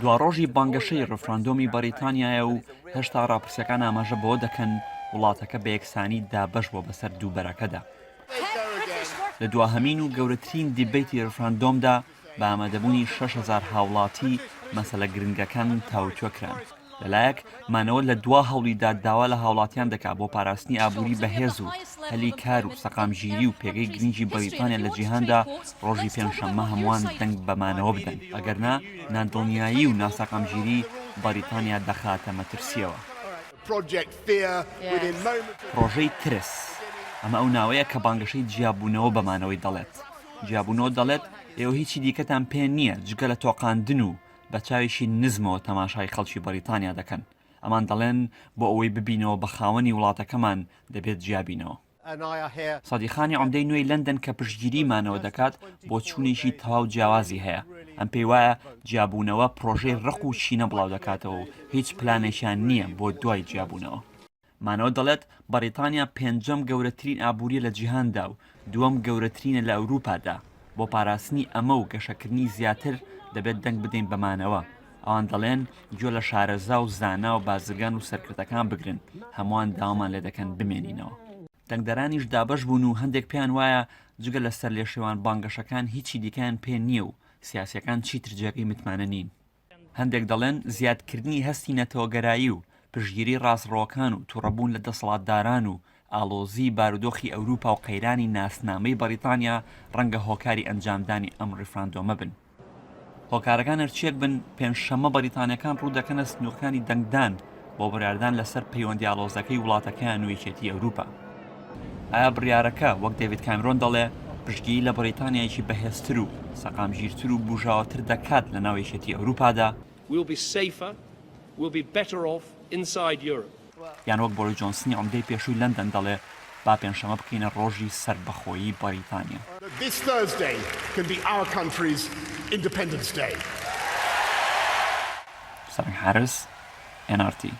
دواڕۆژی بانگەشەی ڕیفراندۆمی بەڕیتانیایە و هێشتا ڕاپرسیەکان ئاماژە بەوە دەکەن وڵاتەکە بە یەکسانی دابەش بووە بەسەر دوو بەرەکەدا. لە دواهەمین و گەورەترین دیبەیتی ڕیفراندۆمدا بە ئامادەبوونی 6000 هاوڵاتی مەسەلە گرنگەکان تاوتوێ کران. لەلایەک مانەوە لە دوا هەوڵیدا داوا لە هاوڵاتیان دەکا بۆ پاراستنی ئابووری بەهێز و هەلی کار و سەقامگیری و پێگەی گرنگی بەریتانیا لە جیهاندا ڕۆژی پێنجشەممە هەمووان دەنگ بە مانەوە بدەن، ئەگەرنا نادڵنیایی و ناسەقامگیری بەریتانیا دەخاتە مەترسییەوە. پڕۆژەی ترس، ئەمە ئەو ناوەیە کە بانگەشەی جیابوونەوە بە مانەوەی دەڵێت. جیابوونەوە دەڵێت ئێوە هیچی دیکەتان پێ نییە جگە لە تۆقاندن و بە چاوێکی نزمەوە تەماشای خەڵکی بەریتانیا دەکەن. ئەمان دەڵێن بۆ ئەوەی ببینەوە بە خاوەنی وڵاتەکەمان دەبێت جیابینەوە. سەدیخانی عومدەی نوێی لەندەن کە پشتگیری مانەوە دەکات بۆچوونێکی تەواو جیاوازی هەیە. ئەم پێی وایە جیابوونەوە پڕۆژەی ڕق و کینە بڵاودەکاتەوە و هیچ پلانێکیان نییە بۆ دوای جیابوونەوە. مانەوە دەڵێت بەڕیتانیا پێنجەم گەورەترین ئابووریە لە جیهاندا و دووەم گەورەترینە لە ئەوروپادا، بۆ پاراستنی ئەمە و گەشەکردنی زیاتر دەبێت دەنگ بدەین بە مانەوە. ئەوان دەڵێن گوێ لە شارەزا و زانا و بازرگان و سەرکردەکان بگرن، هەمووان داوامان لێدەکەن بمێنینەوە. دەنگدەرانیش دابەش بوون و هەندێک پێیان وایە جگە لە سەرلێشێوان بانگەشەکان هیچی دیکەیان پێ نییە و سیاسییەکان چیتر جێگەی متمانە نین. هەندێک دەڵێن زیادکردنی هەستی نەتەوەگەرایی و پشتگیری ڕاستڕەوەکان و توڕەبوون لە دەسەڵاتداران و ئاڵۆزیی بارودۆخی ئەوروپا و قەیرانی ناسنامەی بەڕیتانیا ڕەنگە هۆکاری ئەنجامدانی ئەم ڕیفراندۆمە بن. هۆکارەکان هەرچییەک بن، پێنجشەممە بەڕیتانییەکان ڕوودەکەنە سندوقەکانی دەنگدان بۆ بڕیاردان لەسەر پەیوەندی ئاڵۆزەکەی وڵاتەکەیان و یەکێتی ئەوروپا. ئایا بڕیارەکە، وەک دەیڤید کامیرۆن دەڵێ، پشتگیری لە بەڕیتانیایەکی بەهێزتر و سەقامگیرتر و بوژاوەتر دەکات لەناو یەکێتی ئەوروپادا؟ یان وەک بۆریس جۆنسنی عومدەی پێشووی لەندەن دەڵێ، با پێنجشەممە بکەینە ڕۆژی سەربەخۆیی بەڕیتانیا. سەرنگ حارس، ئێن ئاڕ تی.